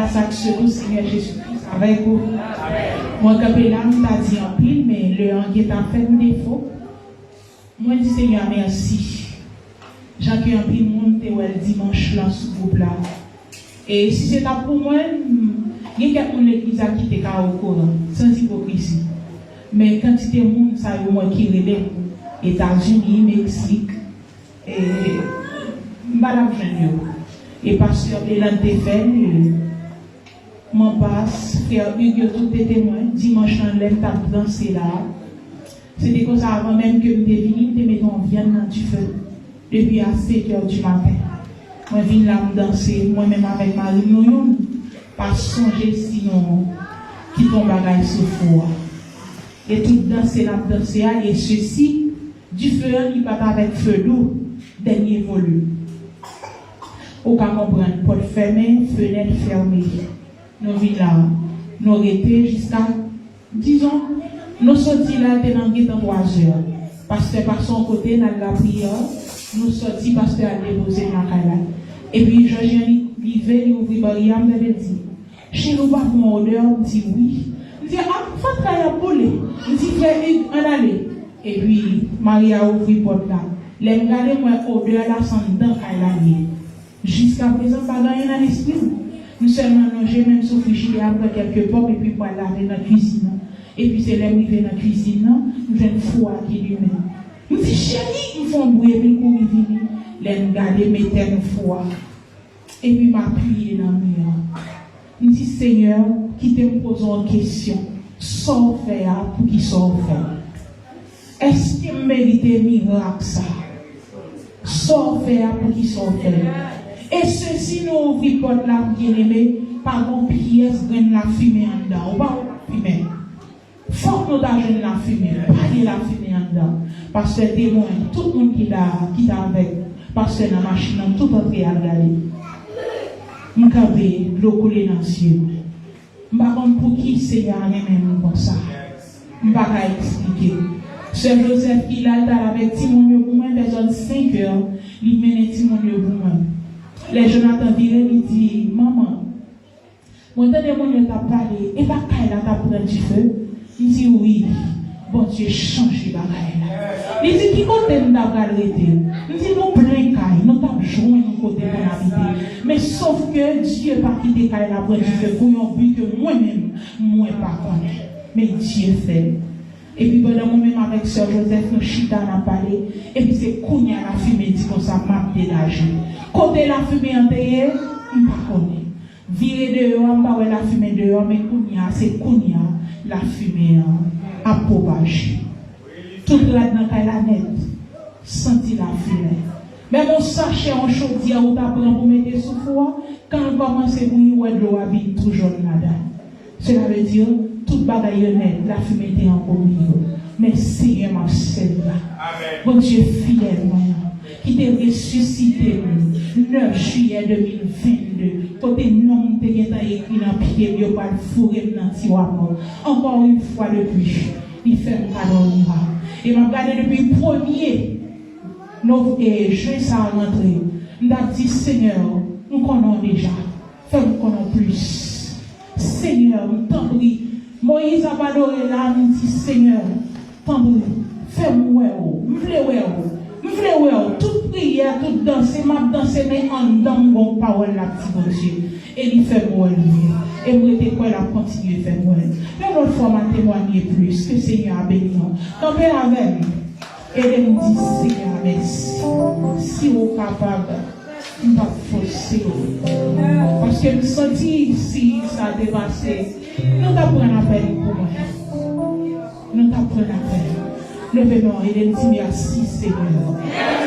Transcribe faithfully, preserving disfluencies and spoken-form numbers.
Gras ak sekou Senyè Jezi Kris avèk ou. Mwen kanpe la, m ta di anpil, men lè an gentan fè nou defo. Mwen di Senyè a mèsi. Jan ke anpil moun te wè l dimanch lan sou gwoup la. E si se t ap pou mwen, m, gen kèk moun legliz la ki te ka okouran, san ipokrizi. Men kantite moun sa yo mwen ki rele m, Etazini, Meksik, e m pa t ap jwenn yo. E pastè Beland te fè l, Manpas, frè Hugues, yo tout te temwen. Dimanch lan, lè m t ap danse la, se te konsa, avan menm ke m te vini, m te mete yon vyann nan dife. Depi a sèt è di maten, mwen vin la, m danse, mwen menm avèk mari m, nou youn pa sonje si nou kite yon bagay sou fou a. E tout danse n ap danse a, e sesi, dife an, li pa t avèk fe dou, dènye volim. Ou ka konprann, pòt fèmen, fenèt fèmen. Nou vin la, nou rete jiska, dizon, nou soti la, te nan gentan twazè. Pastè pase yon kote, n al lapriyè, nou sòti, pastè al depoze n lakay la. Epi Jòjyàn li rive, li ouvri baryè a, m tande l di, "Cheri, ou pa pran odè?" M di, "Wi." M di, "A, fatra y ap boule." M di, "Frè Hugues, ann ale." Epi Maria ouvri pòt la. Lè m gade, m wè odè la se anndan kay la l ye. Jiskaprezan, m pa gen anyen nan lespri m. M sèlman lonje men m sou frijidè a, m pran kèlke pòm epi m pral lave nan kwizin nan. Epi se lè m rive nan kwizin nan, m jwenn fou a ki limen. M di, "Cheri!" M fè yon bri epi l kouri vini. Lè m gade, m etèn fou a. Epi m apiye nan mi an. M di, "Senyè, kite m poze w yon kesyon. Sa w fè a, poukisa w fè l? Èske m merite mirak sa a? Sa w fè a, poukisa w fè l?" E sesi, nou ouvri pòt la, byeneme, pa gen yon pyès grenn lafimen anndan. Ou pa wè lafimen. Fòk nou ta jwenn lafimen. Pa gen lafimen anndan. Pastè temwen, tout moun ki la, ki t avèk pastè nan machin nan, tout antre al gade. M kanpe, dlo koule nan zye m. M pa konn pouki Senyè a renmen m konsa. M pa ka eksplike. Sè Joseph ki la, l t al avèk timoun yo pou mwen, vè zòn senk è, li mennen timoun yo pou mwen. Lè Jonathan vire, li di, "Manman, mwen tande moun yo t ap pale, e pa kay la t ap pran dife?" M di, "Wi, Bondye chanje bagay la." Li di, "Ki kote m ta pral rete?" M di, "Nou plen kay, nou t ap jwenn yon kote pou n abite." Men sòf ke Dye pa kite kay la pran dife pou yon bi ke mwen menm, mwen pa konnen. Men Dye fè l. Epi pandan mwen menm avèk sè Joseph, nou chita, n ap pale, epi se kounye a lafimen di konsa, "M ap degaje." Kote lafimen an te ye, m pa konnen. Vire deyò a, m pa wè lafimen deyò, men kounye a, se kounye a lafimen an ap pwopaje. Tout rad nan kay la nèt santi lafimen. Menm yon sachè, yon chodyè ou ta pran pou mete sou fou a, kan l kòmanse bouyi, ou wè dlo a vin tou jòn ladan l. Sela vle di, tout bagay yo nèt, lafimen te ankouvri yo. Men Senyè m ap sèvi la. Bondye fidèl mwen an, ki te resisite m nèf jiyè de mil vennde, kote non m te gentan ekri nan pye m, yo pral foure m nan tiwa mò. Encore une fois de plus, li fè m kado yon mirak. E m ap gade depi premye nov-, e, jen sa a rantre, m t ap di, "Senyè, m konnen w deja. Fè m konnen w plis. Senyè, m tanpri." Moyiz ap adore la, m di, "Senyè, tanpri, fè m wè w. M vle wè w. M vle wè w." Tout priyè, tout danse, m ap danse, men anndan m gon pawòl l ap di Bondye. E li fè m wè l vre. E m rete kwè l ap kontinye fè m wè l. Yon lòt fwa, m a temwanye plis. Ke Senyè a beni w. Kanpe avè m. Ede m di Senyè a mèsi. Si w kapab, m p ap fòse w. Paske m santi si sa te pase, nou t ap pran lapèn pou mwen. Nou t ap pran lapèn. Leve men w, ede m di mèsi, Senyè.